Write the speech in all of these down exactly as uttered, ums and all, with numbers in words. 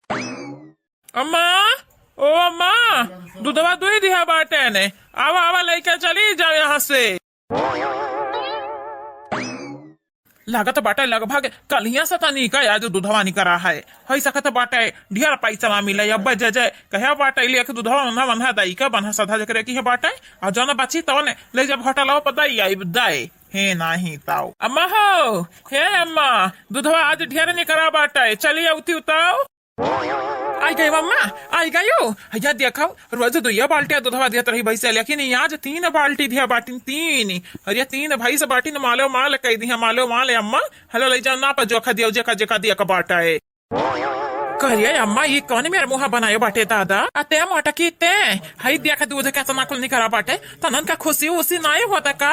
अम्मा, ओ अम्मा, दुधवा दुई दिहा बाटे ने, आवा आवा लइके चली जाओ यहाँ से। लागत बाटे लगभग कलिया से तनी का आज दुधवा निकरा है। हई सकत बाटे ढेर पैसा ना मिले, अब जे जे कहे बाटे ले के दुधवा वन्हा वन्हा दई के बन्हा सधा जकरे की है बाटे, और जौन बची तौन ले जब होटलवा पर दई आई दई। हे नाही ताऊ। अम्मा हो, हे अम्मा, दुधवा आज ढेर निकरा बाटे, चली अउती उताऊ। आई गई अम्मा, आई गई हो। या देखो, रोज दुइया बाल्टिया दुधवा देत रही भैंसे, लेकिन ये आज तीन बाल्टी दिया बाटिन, तीन। और ये तीन भैंस बाटिन, मालो माल कह दी, मालो माल। अम्मा, हलो ले जाओ ना पर जोखा दियो, जेका जेका दिया का बाटा है। करिया अम्मा, ये कौन मेरा मुँह बनायो बाटे दादा? अते मोटकी ते, हई देख दूध केतना कुल निकरा बाटे, तनन का खुशी उसी नाई होता का?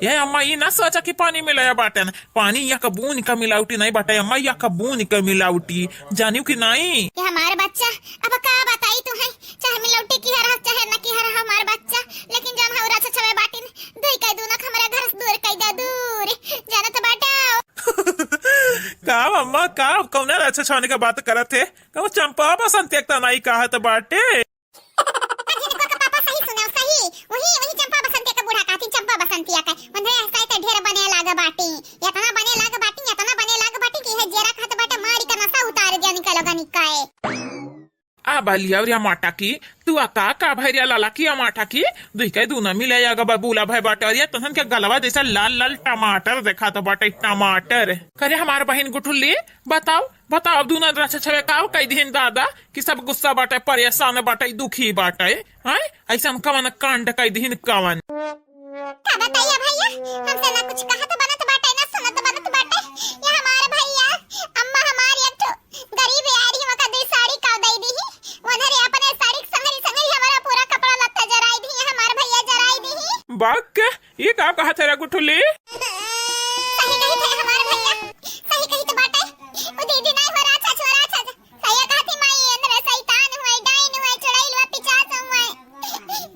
ये अम्मा, ये ना सोचा कि पानी मिलाया बाटन, पानी यक बून क मिलावटी नाई बाटे अम्मा, यक बून क मिलावटी, जानियो कि नाई? ये हमार बच्चा, अब का बताई तुहैं, चाहे मिलावटी किहा रहा, चाहे न किहा रहा हमार बच्चा, लेकिन जौन हौ रछछवे बाटिन, दुई कै दूनो क हमरे घर से दूर कै दे दूर, जानत बाटौ। का अम्मा, का कौना रछछवनी क बात करत है? कहूँ चंपा बसंती एक त नाई कहत बाटे। अजी, देखो का पापा सही सुनाओ, सही। वही, वही चंपा बसंतिया का बूढ़ा कहती, चंपा बसंतिया का। उन्हें ऐसा ही तो ढेर बने लाग बाटी। इतना बने लाग बाटी, इतना बने लाग बाटी कि है जेरा कहत बाटे, मारी का नशा उतार दिया निकल गनी काए। आ बालिया और या माटा की, तू आ का, का भैरिया लाला की या माटा की, दुई के दूना मिले या गबा बूला भय बाटे, और ये तहन के गलवा जैसा लाल लाल टमाटर देखा तो बाटे, टमाटर। करे हमार बहिन गुठुल्ली, बताओ, बताओ, अब दूना रछछवे काव कई दिहिन दादा कि सब गुस्सा बाटे, परेशान बाटे, दुखी बाटे, हैं? ऐसन कवन कांड कई दिहिन कवन? का बताइए भैया, हमसे ना कुछ कहत बनत बाटे, ना सुनत बनत बाटे। ये हमार भैया, अम्मा हमार एक ठो गरीब यारी, वका दे साड़ी का दे दी ही, उधर अपने साड़ी के संगरी संगरी हमारा पूरा कपड़ा लत्ता जराई दी, ये हमार भैया जराई दी ही। बाक के ये का कहत है रे गुठुली? सही कहित है हमार भैया, सही कहित बाटे। उ दीदी नाई हो रहा था, छोरा था। सही कहत ही माई, अंदर शैतान हुए, डाइन हुए, चुड़ैल हुए, पिशाच हुए,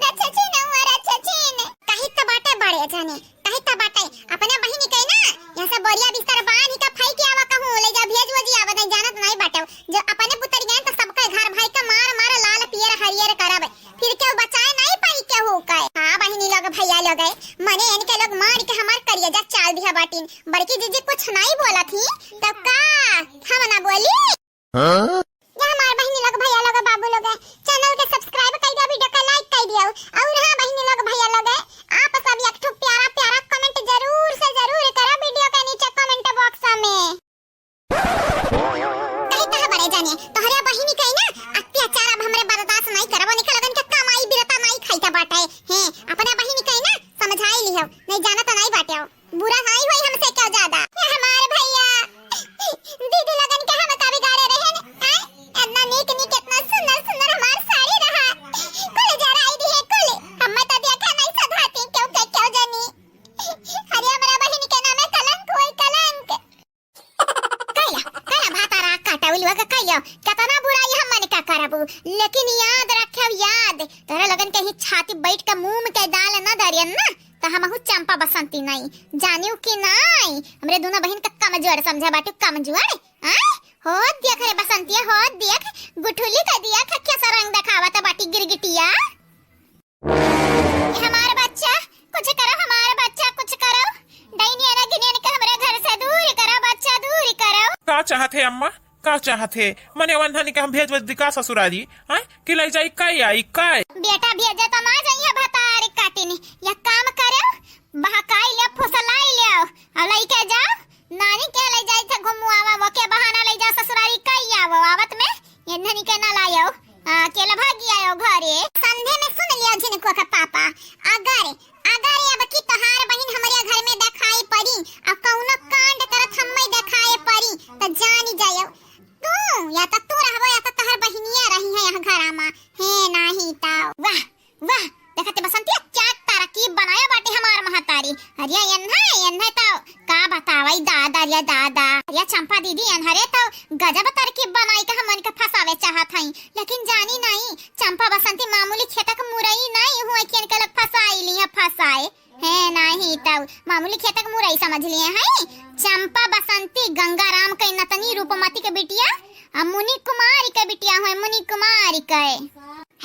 रछछीन हुए, रछछीन। कहित बाटे बड़े जाने, कहित बाटे। अपने बहिनी के ना, यहाँ से बोरिया बिस्तर बांध के फेंक आवा कहूँ, ले जा भेज वो जी आवा, नहीं जानत नहीं बाटे। जो अपने पुतरिया तो सबके घर भाई का मार मार लाल पियर हरियर करब। फिर केहू बचाए नाई पाई केहू के। हाँ बहिनी लोग, भैया लोग, मने इनके लोग मार के हमार करिया जा चाल दिया बाटिन। बड़की जीजी कुछ नाई बोला थी, तब का हम ना बोली? हाँ? या हमार बहिनी लोग, भैया लोग, बाबू लोग, channel के subscribe कर दिया, video का like कर दिया। और हाँ बहिनी लोग, भैया लोग, आप सब एक ठो प्यारा प्यारा comment जरूर से जरूर करा video के नीचे comment box में। कही कहा बड़े जाने, तोहरे बहिनी कही ना अत्याचार अब हमरे बर्दाश्त नहीं करब, उनके लगन के कमाई बिरता नहीं खाई के बाटे। हैं, अपने बहिनी कही ना समझाई लिहो, नहीं जाना तो नहीं बाटे। बुरा नहीं होई हमसे क्यों ज्यादा। ये हमार भैया, दीदी लगन के हम का बिगाड़े रहे न, हैं? इतना नीक नीक, इतना सुंदर सुंदर हमार साड़ी रहा, कुल जराई दिहे कुल। हमें तो देखा नहीं सधाती क्यों के क्यों जानी। अरे हमरा बहिनी के नामे कलंक होई कलंक। कहिया, कहिया भातारा काटा उलवा के कहियो, केतना बुराई हम मन का करबू, लेकिन याद रखेव याद, तोहरा लोगन के ही छाती बैठ के मूंग के दाल न दरियन ना, त हमहू चंपा बसंती नहीं, जानियो कि नहीं, हमरे दोनों बहिन के कमजोर समझा बाटू, कमजोर, आय? हो देख रे बसंतिया, हो देख, गुठुली का दिया खक्या सा रंग देखावत बाटी गिरगिटिया। हमार बच्चा, कुछ करो, हमार बच्चा, कुछ करो। डाइनिया नागिनियन के हमरे घर से दूर करो, बच्चा, दूर करो। का चाहत है अम्मा, का चाहत है? मने वन्हन के हम भेज भेज दिका ससुरारी, हैं? कि ले जाई काई आई काई? बेटा भेजे तो ना जाइए भतार काटिन। या काम करो, बहकाई ले, फुसलाई ले, और लइके जाओ। नानी के ले जाई थे घुमुआवा, वो के बहाना ले जा ससुरारी काई आवो, आवत में ये नानी के ना लायो। आ, अकेला भागी आयो घरे। संधे में सुन लियो झिनको का पापा, अगर, अगर अब की तोहार बहिन हमरे घर में देखाई पड़ी, और कौनो कांड करत हम्मे देखाए पड़ी, तो जानी जायो। तू, या तो तू रहबो, या तो तोहार बहिनिया रही है यहाँ घरा में। हे नाही तो। वाह, वाह, देखते बसंतिया क्या तरकीब बनाया बाटे हमार महतारी। अरे एन्हे, एन्हे तो का बतावई दादा रे दादा। अरे चंपा दीदी, एन्हरे तो गजब तरकीब बनाई के हमन के फंसावे चाहत हई, लेकिन जानी नहीं, चंपा बसंती मामूली खेतक मुरई नहीं हुए कि इनके लोग फंसाई लिए, फंसाए। है नहीं तो मामूली खेतक मुरई समझ लिए हैं। चंपा बसंती गंगाराम के नतनी रूपमती के बिटिया, हम मुनि कुमारी के बिटिया हुए, मुनि कुमारी के।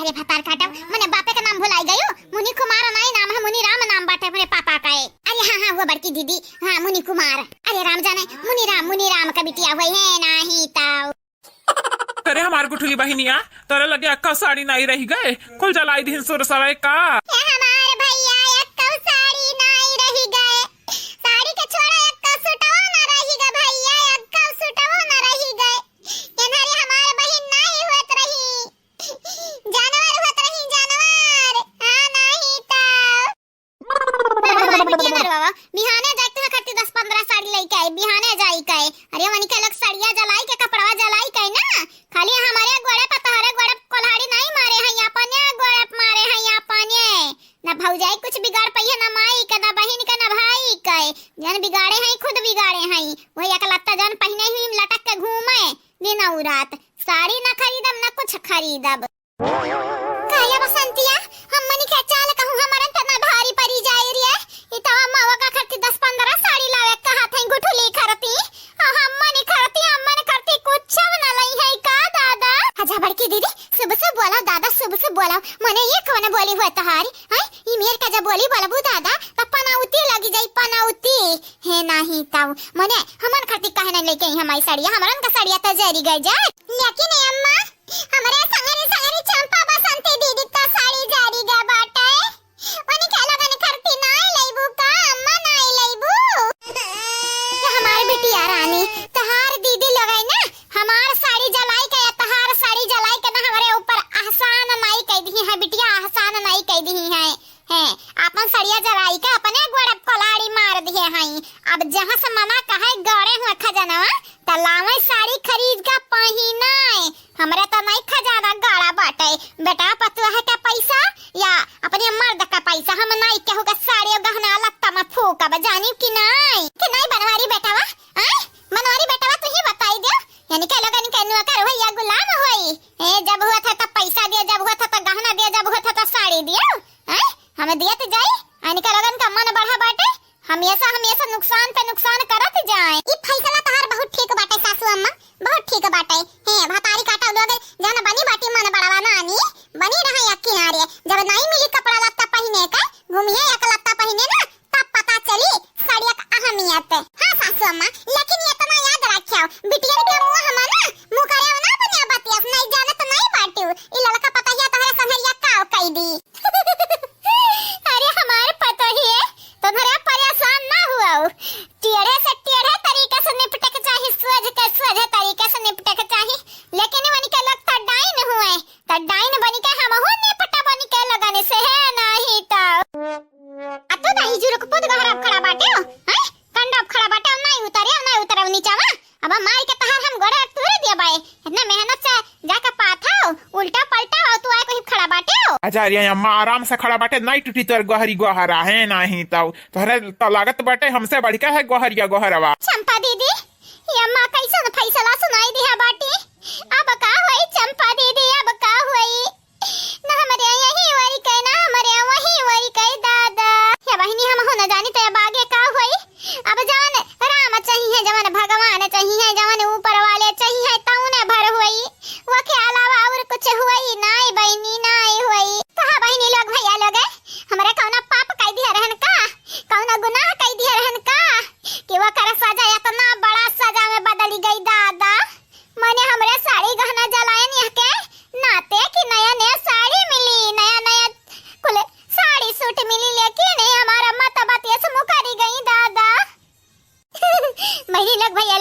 अरे भतार काटब, मने बापे के नाम भुलाई गयो। मुनि कुमार नाई नाम है, मुनि राम नाम बाटे अपने पापा के। अरे हाँ, हाँ, वो बड़की दीदी, हाँ, मुनि कुमार। अरे राम जाने, मुनि राम, मुनि राम के बिटिया हुए है, नाही तो। अरे हमार गुठली बहिनिया, तोरे लगे अक्का साड़ी नाई रही गए, कुल जलाई दिहिन सुर सवे का। ए हमार भैया, अक्का साड़ी नाई रही गए, साड़ी के छोड़ा अक्का सुटवा ना रही गए भैया, अक्का सुटवा ना रही गए। एन्हरे हमार बहिन नाही होत रही, जानवर होत रही, जानवर। हाँ, नाही तो। बाबा, हमार बिटिया ना रोवा, बिहाने जाए तो खातिर दस पन्द्रह साड़ी लेके आई, बिहाने जाई के। अरे, वनी के लोग सड़िया जलाई के, कपड़वा जलाई के ना, खाली हमारे गोड़े पर, तोहरे गोड़े पर कोल्हाड़ी नहीं मारे हैं, अपने गोड़े पर मारे हैं, अपने। ना भौजाई कुछ बिगाड़ पइहे, ना माई के, ना बहिन के, ना भाई के। जन बिगाड़े हैं, खुद बिगाड़े हैं। वही एक लत्ता जन पहिने ही लटक के घूमे दिन और रात। साड़ी ना खरीदब, ना कुछ खरीदब। काया बसंतिया, हमनी के चाल कहूँ हमरन त ना भारी परी जाए रे। ई त अम्मा ओका खातिर दस पन्द्रह साड़ी लावे कहत हई गुठली खरती। आ हमनी खरती, हमन खरती कुछ ना लई है का दादा? अच्छा बड़की दीदी, शुभ शुभ बोला दादा, शुभ शुभ बोला। मने ये कवन बोली हुए तोहारी? हैं? ई मेर का जब बोली बोलबू दादा, त पनौती लगी जाई, पनौती। हे नाही ताऊ, मने हमन खरती काहे नहीं लेके आई हमारी साड़िया? हमरन का साड़िया त जरी गए जाए। लेकिन ए अम्मा, हमरे संगरी संगरी चंपा बसंती दीदी का साड़ी जरी गए बाटे। उनके लोगन खरती नाई लइबू का अम्मा, नाई लइबू? ये हमार बिटिया रानी, तहार दीदी लोग है ना, हमार साड़ी जलाई के या तहार साड़ी जलाई के ना हमरे ऊपर एहसान नाई कह दी है बिटिया, एहसान नाई कह दी है। हैं, आपन सड़िया जराई के अपने गोड़े कोलाड़ी मार दिए हई। अब जहाँ से मना कहे गड़े हुए खजनवा, त लावे साड़ी खरीद के पहिने। हमरे त नहीं खजाना गाड़ा बाटे। बेटा पतुआ के पैसा या अपने मर्द का पैसा, हम नहीं केहू के साड़ी और गहना लत्ता में फूकब, जानी कि नहीं? कि नहीं बनवारी बेटवा? आय? बनवारी बेटवा तू ही बताई दे। यानी के लोगन के नौकर हो या गुलाम होई? ए, जब हुआ था तब पैसा दिया, जब हुआ था तब गहना दिया, जब हुआ था तब साड़ी दिया। हैं? हमें दियत जाई, इनका लोगन का मन बढ़ा बाटे, हमेशा हमेशा नुकसान पे नुकसान करत जाए। ई फैसला तहार बहुत ठीक बाटे सासू अम्मा, बहुत ठीक बाटे। हे भतारी काटा लोग, जन बनी बाटी मन बढ़ावा नानी, बनी रहे एक किनारे। जब नहीं मिली कपड़ा लत्ता पहिने का, घूमिए एक लत्ता पहिने ना, तब पता चली साड़िया का अहमियत। हाँ सासू अम्मा, लेकिन ये इतना याद रखियो, बिटियन के मुँह हम ना, मुँह करे ना बनिया बतिया, नहीं जानत नहीं बाटियो, ई ललका पतहिया तोहरे संघरिया काव कई दी। अरे हमार पतोहिए, तोहरा परेशान ना हुआ। टेढ़े से टेढ़े तरीका से निपटे के चाही, सोझ के सोझे तरीका से निपटे के चाही। लेकिन वनी के लोग त डाइन हुए, त डाइन बनी के हमहू निपटा बनी के लगन से है नाही त। आ तू नाही जुरुक पुत गहरा खड़ा बाटे हो, हैं? कंडा खड़ा बाटे हो, नहीं उतरे, नहीं उतरे नीचा में। अब मार के तहार हम गोड़े तूरे दिया बाए। इतना मेहनत से जाके पाथा हो, उल्टा पलटा हो, तू आए कोई खड़ा बाटे हो। अच्छा, अरे अम्मा आराम से खड़ा बाटे, नहीं टूटी तोर गोहरी गोहरा है, नहीं तो तोहरे तो लागत बाटे हमसे बढ़ के है गोहरिया गोहरवा। चंपा दीदी, ये अम्मा कैसन फैसला सुनाई दिया बाटी? अब का होई चंपा दीदी, अब का होई? ना हमरे यही वरी के, ना हमरे वही वरी के दादा। या बहिनी हम हो न जानी तो अब आगे का होई? अब जवन राम चाहिए, जवन भगवान चाहिए, जवन ऊपर वाले चाहिए, तौने भर होई। वो के अलावा और कुछ होई नाई बहिनी, नाई होई। कहा बहिनी लोग, भैया लोग, हमरा कौना पाप कई दिया रहन का? कौना गुनाह कई दिया रहन का? कि वो कर सजा इतना बड़ा सजा में बदली गई दादा। मने हमरे साड़ी गहना जलायन यह के नाते कि नया नया साड़ी मिली, नया नया कुल साड़ी सूट मिली, लेकिन ये हमारा अम्मा तब बतिया से मुकरी गई दादा। बहिनी लोग, भैया